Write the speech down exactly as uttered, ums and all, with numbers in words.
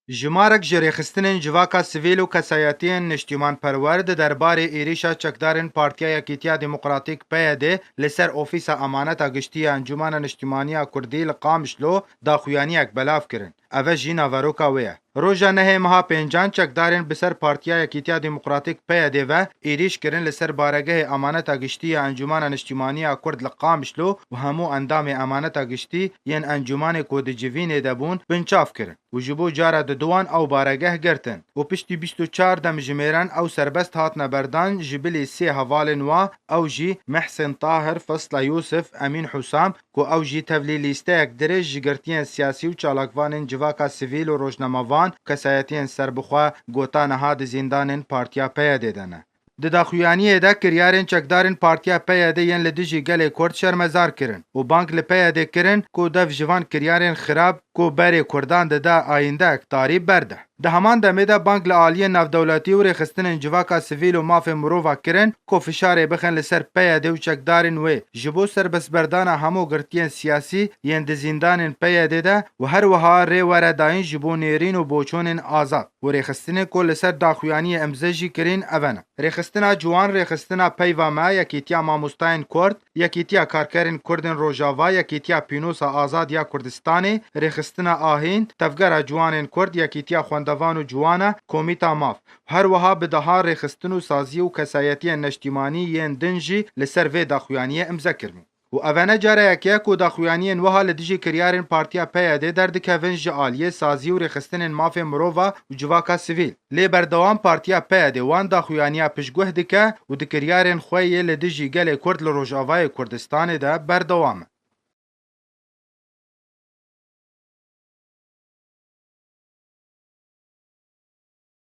Jimarek ji rêxistinên civaka sivîl û kesayetiyên niştîmanperwer di derbarê êrîşa çekdarên Partiya Yekîtiya Demokratîk P Y D li ser Ofîsa Emaneta Giştî ya Encûmena Niştîmaniya Kurdî li Qamişlo daxuyaniyek belav kirin. Eve jî naveroka wê ye. Roja nehê meha pêncan çekdarên bi ser Partiya Yekîtiya Demokratîk P Y D ve êrîş kirin li ser baregehê Emaneta Giştî ya Encûmena Niştîmaniya Kurd li Qamişlo û hemû endamê Emaneta Giştî yên encûmanê ku di civînê de bûn binçav kirin û ji bo cara diduwan ew baregeh girtin û piştî bîst û çar demjimêran ew serbest hatine berdan, ji bilî sê hevalên wa, ew jî Mehsên Tahir, Fisla Yûsif, Emîn Husam, ku ew jî tevlî lîsteyek dirêj ji girtiyên siyasî û çalakvanên civaka sivîl û rojnamevan, kesayetiyên serbixwe, gota niha di zîndanên Partiya P Y D de ne. Di daxuyaniyê de kiryarên çekdarên Partiya P Y D yên li dijî gelê Kurd şermezar kirin û bang li P Y D kirin ku dev ji van kiryarên xirab ku berê Kurdan dide ayîndeyek tarî berde. Di heman demê de bang li aliyên navdewletî û rêxistinên civaka sivîl û mafê mirova kirin ku fişarê bixin li ser P Y D û çekdarên wê ji bo serbestberdana hemû girtiyên siyasî yên di zîndanên P Y D de û her wiha rê were dayîn ji bo nêrîn û boçonên azad û rêxistinên ku li ser daxuyaniyê imze jî kirîn ev ne. Rêxistina Ciwan, Rêxistina Peyva Me, Yekîtiya Mamostayên Kurd, Yekîtiya Karkerên Kurd ên Rojava, Yekîtiya Pînosa Azad ya Kurdistanê, Rêxistina Ahîn, Tevgera Ciwanên Kurd, Yekîtiya Xwendevan û Ciwana, Komîta Maf, her wiha bi dehan rêxistin û sazî û kesayetiyên neştîmanî yên din jî li ser vê daxuyaniyê imze kiribûn. Û eve ne cara yekê ye ku daxuyaniyên wiha li dijî kiryarên Partiya P Y D derdikevin ji aliyê sazî û rêxistinên mafê mirova û civaka sivîl. Lê berdewam Partiya P Y D wan daxuyaniya piştguh dike û di kiryarên xwe yê li dijî gelê Kurd li Rojavayê Kurdistanê de berdewam e.